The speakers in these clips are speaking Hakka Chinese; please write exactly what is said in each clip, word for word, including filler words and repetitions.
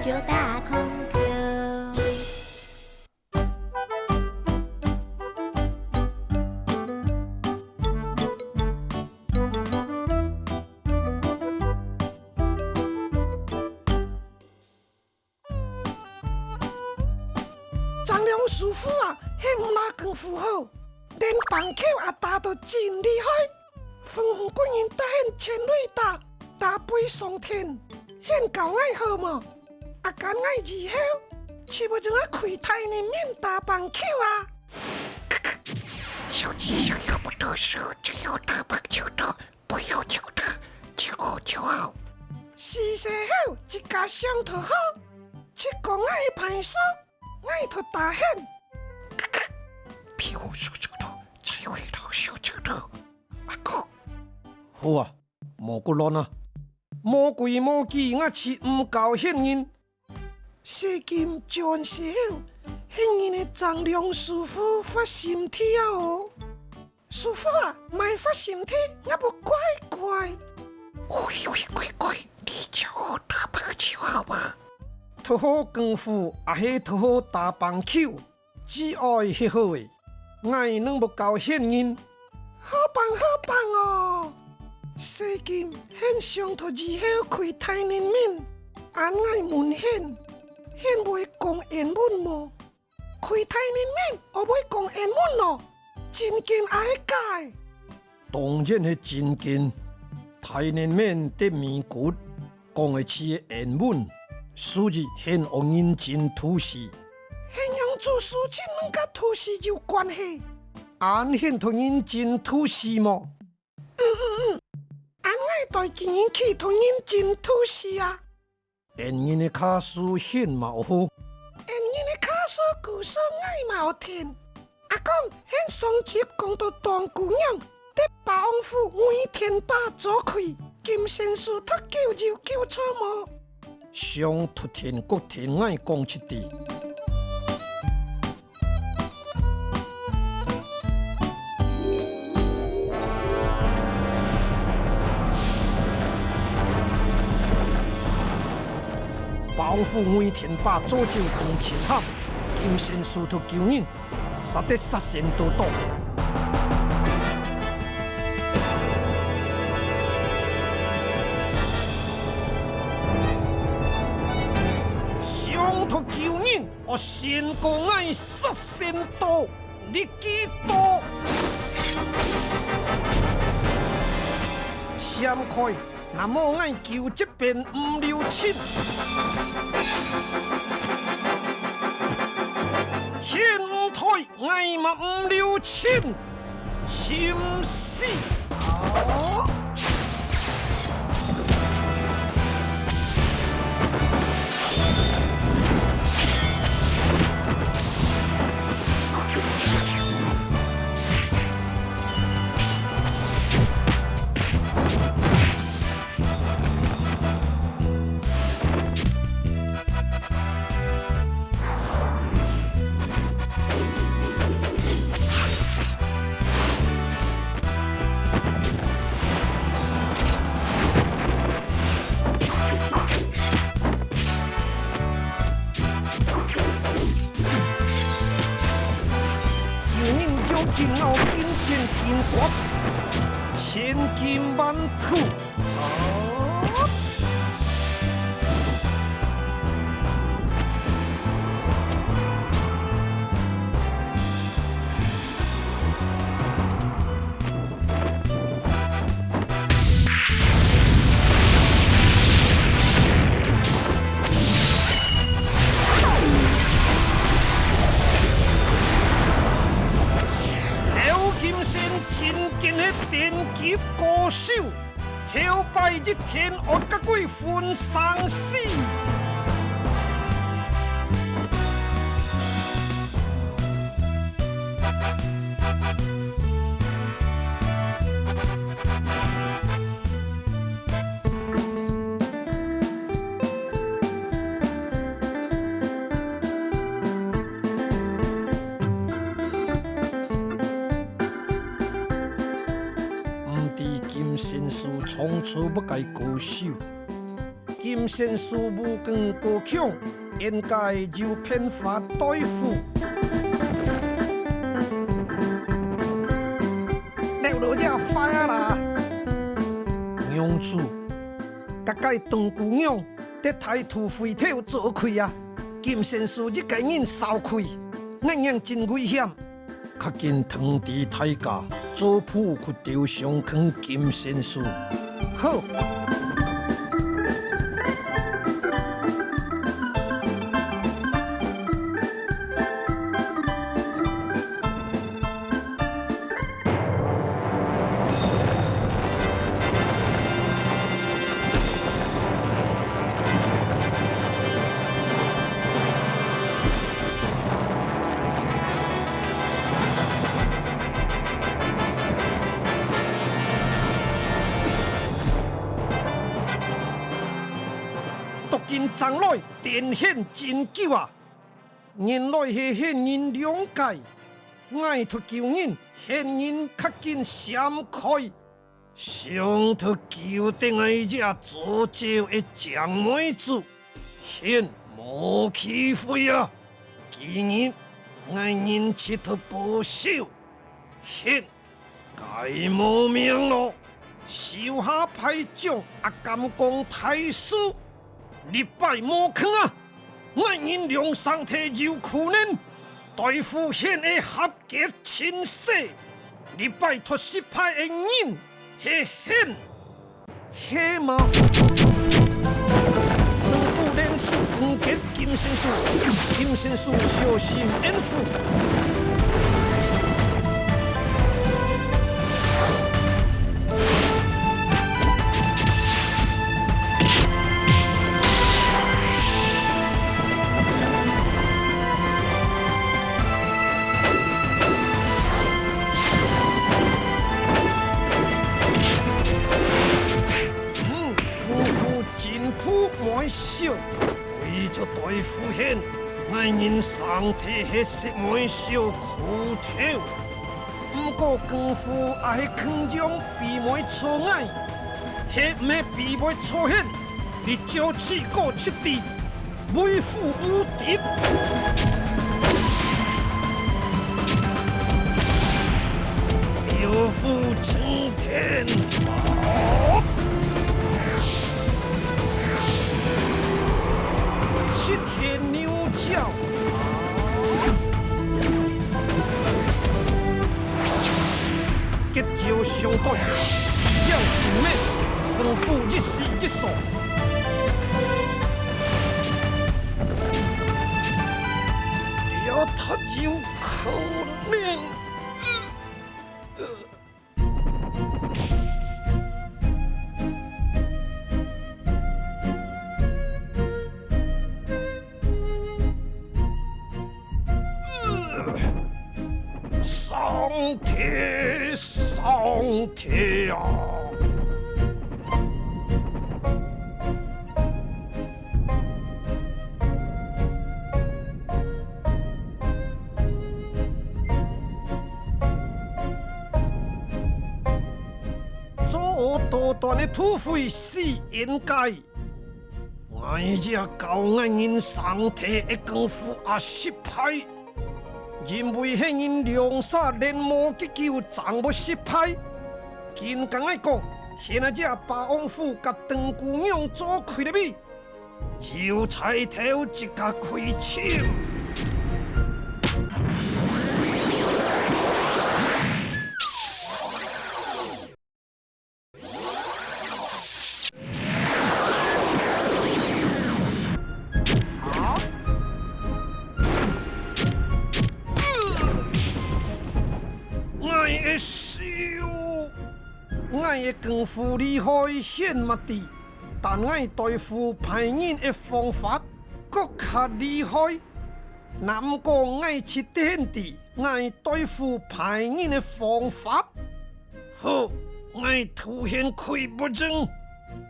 就打空球。张良师傅啊，你毋單功夫好，連棒球也打到真厲害。 分五個人打你全壘打，打飛上天，你教𠊎好無？啊，該𠊎以後就愛用啊開大人面打棒球啊！小雞想要不讀書，只有打棒球多，不要求多，求好求好。是時候自家想討好，去講𠊎个牌數，𠊎討打你。屁股手指頭，才會老手指頭。 阿哥。好啊，莫過亂啊！無規無矩，𠊎就毋教你人。細金轉時候，你人个張良師傅發心地啊哦！師傅啊，莫發心地，𠊎會乖乖。喂喂，乖乖，你教我打棒球好無？討好功夫，也係討好打棒球。 只愛歇好个，𠊎仰會教你人。好棒好棒哦！細金，你想討以後開大人面，恁𠊎問你，你會講英文無？開大人面，會講英文哦？真經也係假个？當然係真經。大人面在美國， 講个係英文，所以你愛認真讀書。你仰知事情攏佮讀書有關係？恁你討認真讀書無？嗯嗯嗯，恁𠊎代今日起討認真讀書啊！你人个卡數你嘛學好。你人个卡數故事𠊎嘛有聽。阿公，你上集講到當姑娘 在霸王府魏天霸做夔，金仙師讀久有救著無？想讀聽閣聽𠊎講一次。霸王府魏天霸做酒當清鹹，金仙師讀救人， 煞得煞仙倒倒。想討救人，愛先過𠊎殺仙刀，你記到！閃開！ 若無𠊎九節便毋留情。現毋退，𠊎嘛毋留情。尋死！啊！ 有人要緊，𠊎緊戰緊趕，千軍萬馬。啊！ 劉金仙真經係頂級高手，後擺一定愛佮佢分生死。 毋知金仙師創造麼个高手，金仙師武功高強，應該有辦法對付。了了，這壞啊啦！娘子，該个長姑娘，得大肚肥頭做虧啊！金仙師一个人掃虧，恁樣真危險。 較緊通知大家，做伴去碉上坑金仙師。好。都緊張來，電線真久啊！原來係仙人兩个，𠊎讀救人，仙人較緊閃開。 想讀救得𠊎這做醮个靚妹子，仙無機會啊！今日𠊎人切讀保守，仙該無命咯！手下敗將阿甘光大師，這擺無空啊！𠊎人兩儕都有苦難，對付仙个合 格盡勢，這擺脫失敗个人係仙，係無？勝負聯手，五級金仙師，金仙師小心應付。 嗯，功夫進步無少，為著對付仙，𠊎人生得係食無少苦頭。 毋過功夫也係肯將比妹錯𠊎，係毋係比妹錯仙，你就自個出地，為父無敵。有父青天。七 仙牛角，結招相對，四將分明，勝負一時一數。這忒有可能。 上天，上天啊！ 做多端个土匪死應該。𠊎也教𠊎人生得个功夫也失敗，因為係人兩儕練無幾久正會失敗。緊甲𠊎講，現在這霸王虎甲鄧姑娘做開了未？ 有才調一个開槍。啊！𠊎个手！𠊎个功夫厲害，仙嘛知。 但𠊎對付歹人个方法，閣較厲害。若毋過𠊎自得知，𠊎對付歹人个方法。好，𠊎渡仙氣不應，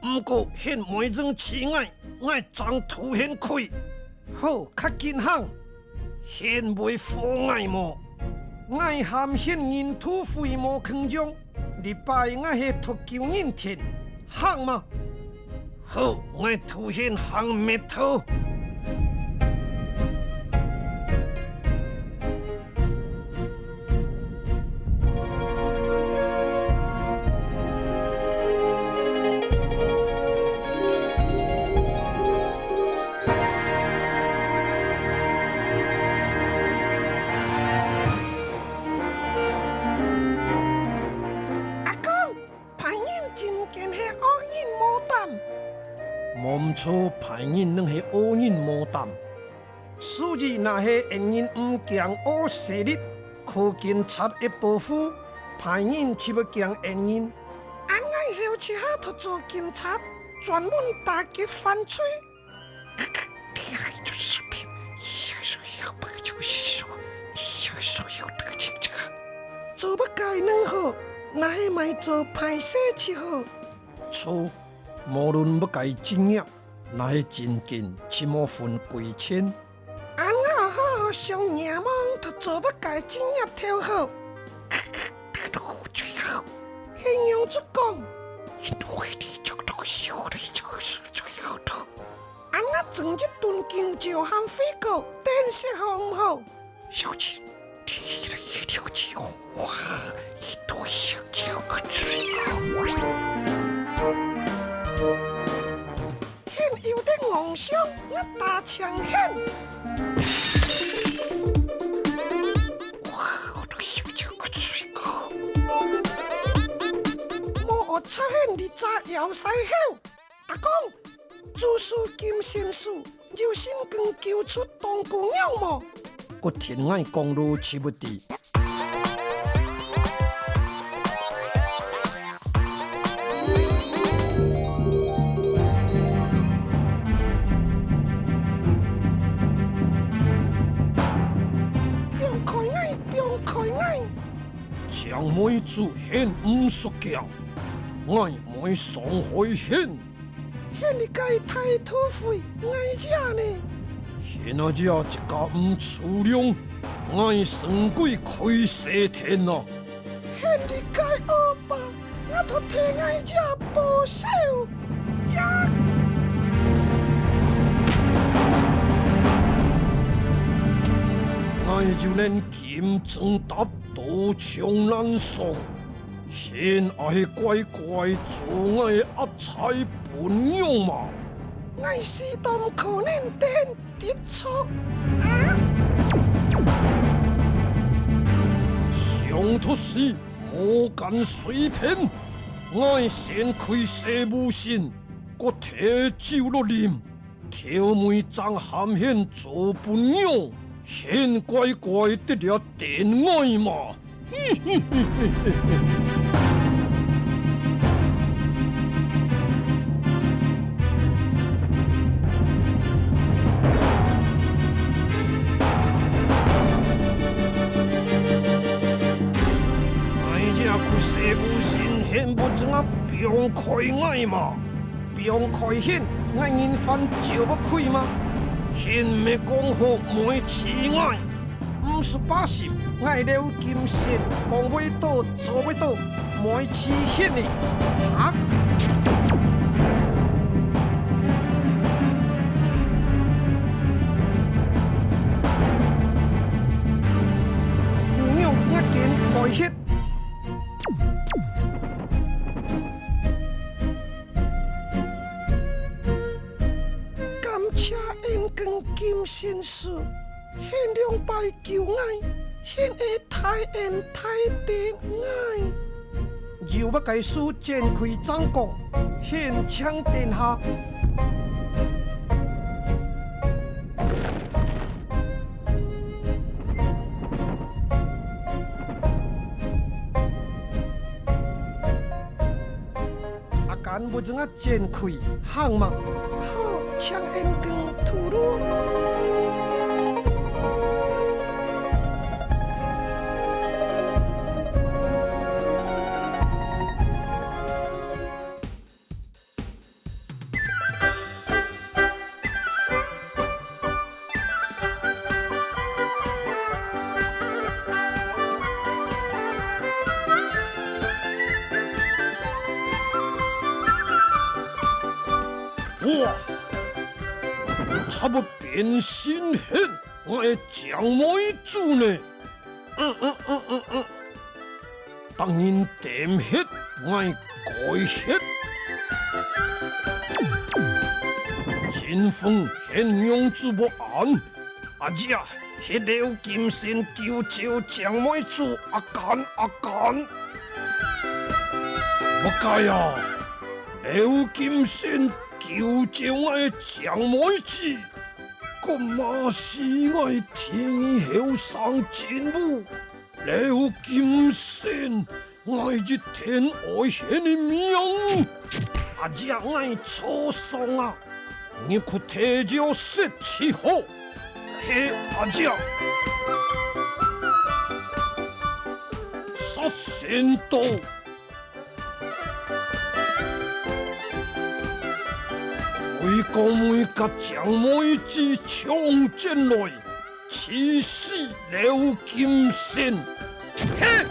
毋過仙無應著𠊎，𠊎正渡仙氣。好，較緊行。 仙會放𠊎無？𠊎喊仙人土匪無共樣，這擺𠊎係讀救人天，行嗎？哦，𠊎土現行密道。 阿公，歹人真經係惡人無膽。無毋著，歹人正係惡人無膽。所以若係恩人毋驚惡勢力，靠警察一保護，歹人就會驚恩人。恁𠊎後一下就做警察，專門打擊犯罪。 做麼个恁好，若係莫做歹事就好。著，無論麼个職業，若係真經就無分貴賤。恁𠊎好好想若望就做麼个職業頭好。最好，係仰子講，因為你做到小的就是最好的。 恁𠊎整一頓弓蕉和水果，等食好毋好？小姐，你來一條蕉，哇，一堆香蕉个水果。現有的妄想，𠊎打槍現。哇，好多香蕉个水果。無惡賊現你炸要塞後。 阿公，主事金仙樹，有神功救出當姑娘無？毋聽𠊎講路就會知。放開𠊎，放開𠊎！將妹子現毋使驚，𠊎毋會傷害現。 現你个大土匪，𠊎爺呢？現啊爺自家毋出糧，𠊎算鬼開西天啊！現你个惡霸，𠊎就替𠊎爺報仇呀！𠊎就能金針搭刀槍難上， 現啊係乖乖做𠊎阿財餔娘嘛？𠊎死都毋可能得著啊！想脫死，無敢隨便，𠊎先開洗無神，過提酒落啉。 頭尾正喊現做餔娘，現乖乖得了等𠊎嘛。𠊎這個細餔仙，現毋正啊放開𠊎嘛。 放開現，𠊎人犯朝不規嘛。現毋係講好毋會飼𠊎，毋使擔心，𠊎兜金仙講會到做會到，毋會飼現哩。哈！姑娘，𠊎緊改歇。 感謝恩公金仙師，現兩擺救𠊎，現會大恩大德𠊎。有麼个事展開正講，現請殿下。 啊，敢毋正啊展開行嘛？好，請恩公吐露。佢會變身忒𠊎个靚妹子呢？嗯嗯嗯嗯嗯，逐人點忒𠊎該忒。真風現樣子無安。 阿姐，係劉金仙救救靚妹子，阿幹阿幹！無該啊，劉金仙救救𠊎靚妹子，該嘛係𠊎第二後生進步。劉金仙，𠊎一定愛喊你名！阿姐，𠊎坐上啊！ 你去提招食就好。係阿姐。殺神刀！為公為家將妹子搶轉來！ 氣死劉金仙！嘿！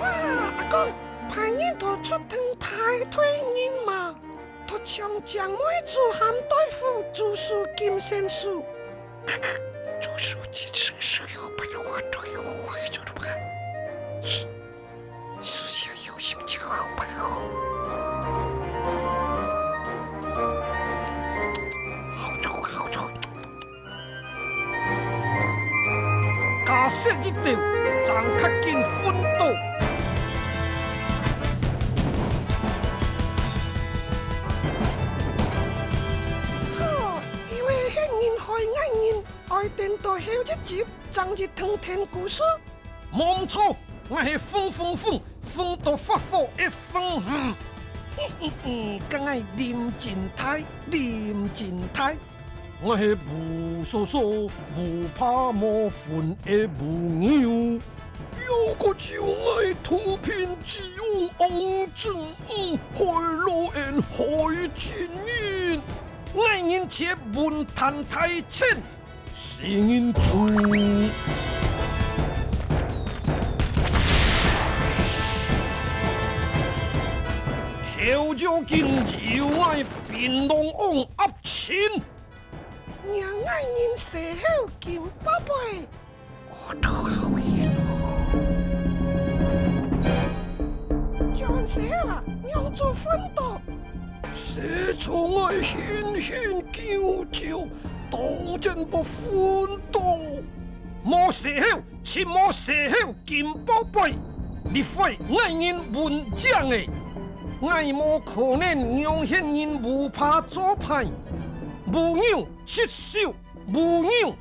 哇，阿公，別人都出動大隊人馬，都將靚妹子喊對付，就是金仙子。就是金仙子，要不然我都有，我也做不到。 加速一點，正較緊昏倒。好，因為係人害𠊎人，愛等到後一集，正一同聽故事。 無毋著，𠊎係風風風，風到發火个風。嗯，嗯，嗯，該𠊎林真大，林真大。𠊎係烏疏疏、無怕無份个烏牛。有個就𠊎肚皮只用翁正翁，害老人害親人。𠊎人切問談大千。 死人豬。頭就緊就愛檳榔王壓親。讓𠊎人洗好金寶貝。我都好熱哦。轉洗好啊，讓豬昏倒。 死蟲愛輕輕叫叫，當真會昏倒。無洗好，就無洗好金寶貝，你會𠊎人文章个。𠊎無可能讓你人烏白做歹，烏牛七首。 烏牛。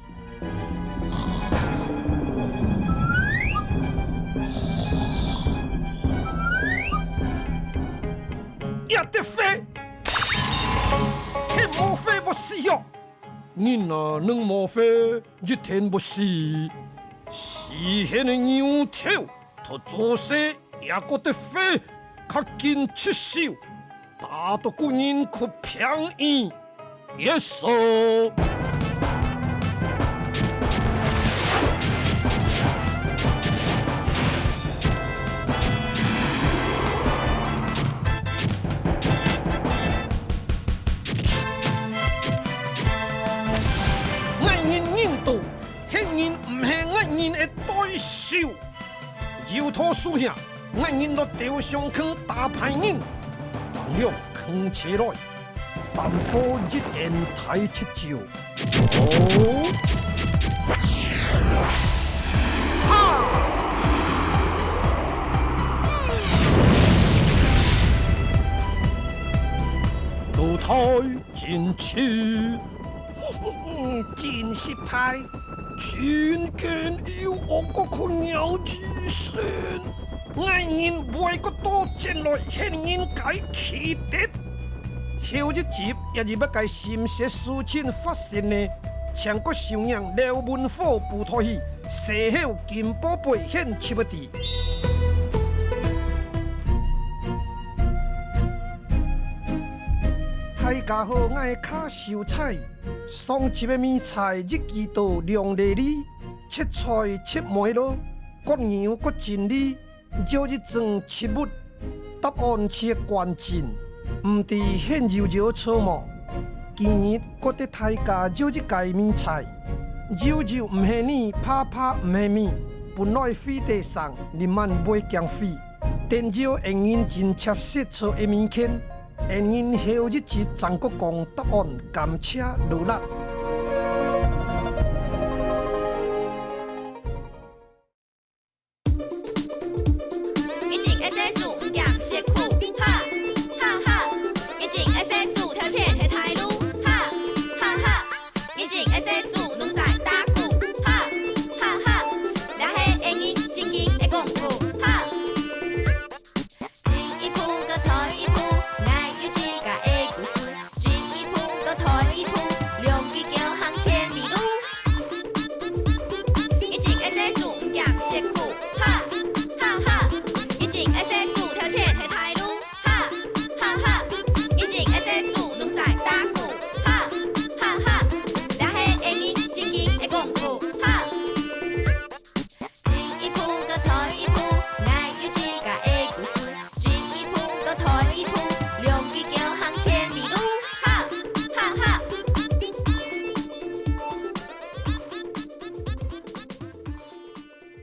也得飛，係無飛會死喲。人啊，能無飛，一定會死。死忒个牛頭， 都做事也過得飛，較緊出手，打到個人去病院。Yes sir。𠊎人認到， 係人毋係𠊎人个對手。有道書寫，𠊎人落刀相囥打敗人，丈量囥起來，三火一煙大七九。哦。哈！老弟，真趣。真失敗。真經又惡過困擾醫生。 𠊎人會个倒轉來，現人个氣得。後一集也有麼个心事事情發生呢？請各收聽劉文虎舞台戲，細口金寶貝現出不知。大家好，𠊎係卡秀才。上集个謎猜一句到兩个字，七彩七梅咯，各牛各真理。 有一種植物，答案就關鍵，毋知現有有錯無？今日過得大家有一个謎猜，有有毋係你，怕怕毋係你，本來飛得上，你慢會驚飛。等有恩人真切實錯个物件，恩人後一集正過講答案，感謝勞力。 一定愛先煮，毋驚